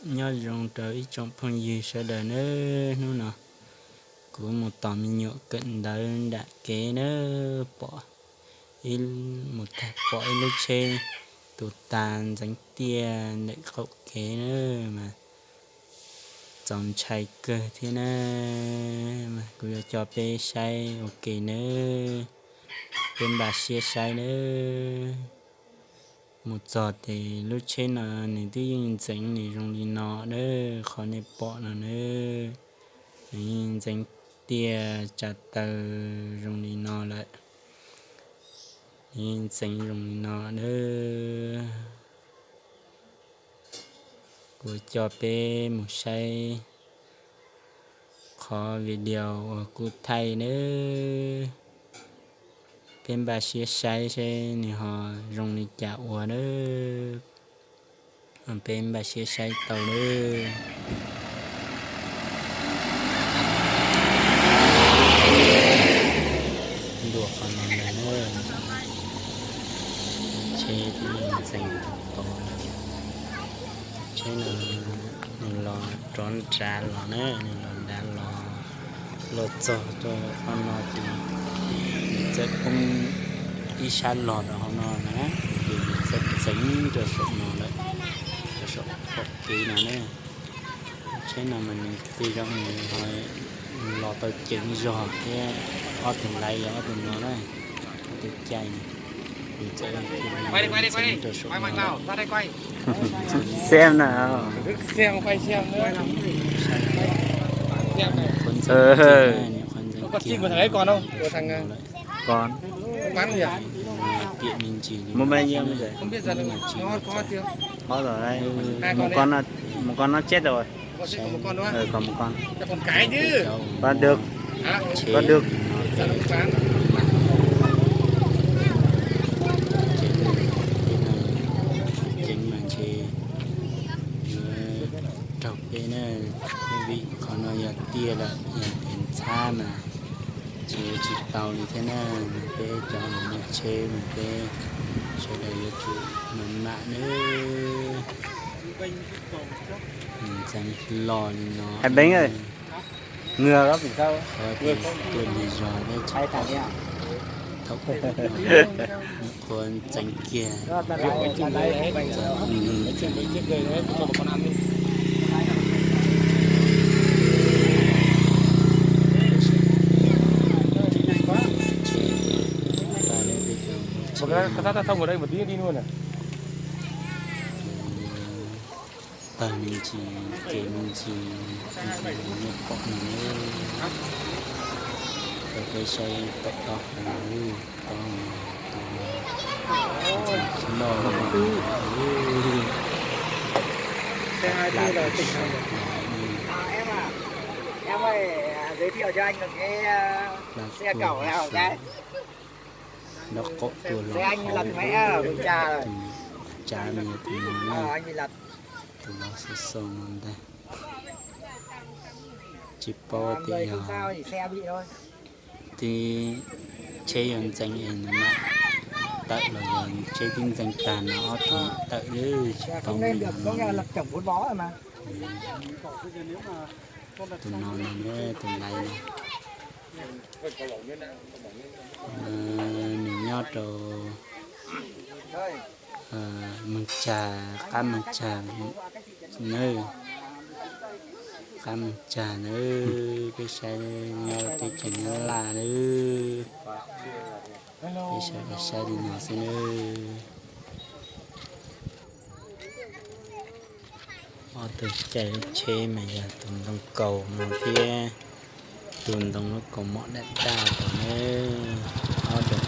Nyob zoo rau ib tsoom phooj ywg sawv daws nawb, hnub no kuv mus tos me nyuam kawm ntawv nram kev nawb, pom, mus tag pom ib lub tsheb tus tas ntxeev tiaj ntawm qaum kev na, mas txaus ntshai kawg thiab na, mas kuv yuav coj peb saib ua ke nawb, peb npaj siab saib nawb. Mus txog ces lub tsheb no nws twb yeej ntxeev nws zoo li no nawb, qhov nej pom no nawb, nws yeej ntxeev tiaj tsa taw zoo li no lawm, nws yeej ntxeev zoo li no nawb. Kuv coj peb mus saib qhov video uas kuv thaij nawb. Peb npaj siab saib seb nws ho zoo li cas ua nawb. Peb npaj siab saib tau nawb. Ntua qhov no ntag nawb. Tsheb twb yeej ntxeev tau. Tsheb no nws los rov nrad los na, nws los nrad los, los txog rau qhov no ces nws txawm poob ib sab log rau hauv no na, ces nws txawm ntxeev rau saum no lawm, rau saum qaum kev no na. Tsheb no mas nws tej zaum nws ho los tau ceev zog thiab. Ob tug laiv yog ob tug no na, ob tug caij, nws txawm ntxeev rau saum no lawm. Xem nào. Con. Mua bao nhiêu bây giờ? Khó rồi đấy. Một con nó, một con nó chết rồi. Ờ, còn một con. Con được. Con được. Ceev mas ntshe yuav raug peb na, vim qhov no yog tiaj lawm, yog pem ntxhab mas ntshe yuav tsis tau li thiab na. Mas peb cov uas nyiam tsheb mas peb sawv daws yuav tsum mam mam nawb. Ntxeev loj li no. Qhov tias tuaj lig zog peb tsis pom. Thaum qhua ntxeev kiag. Tawg me ntsis, kev me ntsis, nej pom no, tau peb saib tom toj hauv, toj tus loj. Nraub qaum tuaj los hauv, tus tsav no yog tus no na, tus no xov xov no ntag. Tsis paub tias yog twb tsheb yuav ntxeev es nws mam tawm los yog tsheb twb ntxeev tag no ob tug tawm lawm tsis paub. Tus no no, tus laiv no, nws nyob rau Moos Tsag, qab Moos Tsag nawb, qab Moos Tsag nawb, peb saib nyob teb chaws Nyab Laj nawb, peb saib, peb saib li no xwb nawb. Ob tug caij lub tsheb mas yog tus ntoo kaus no thiab tus ntoo lub kaus mom daj daj ntawd nawb. Ob tug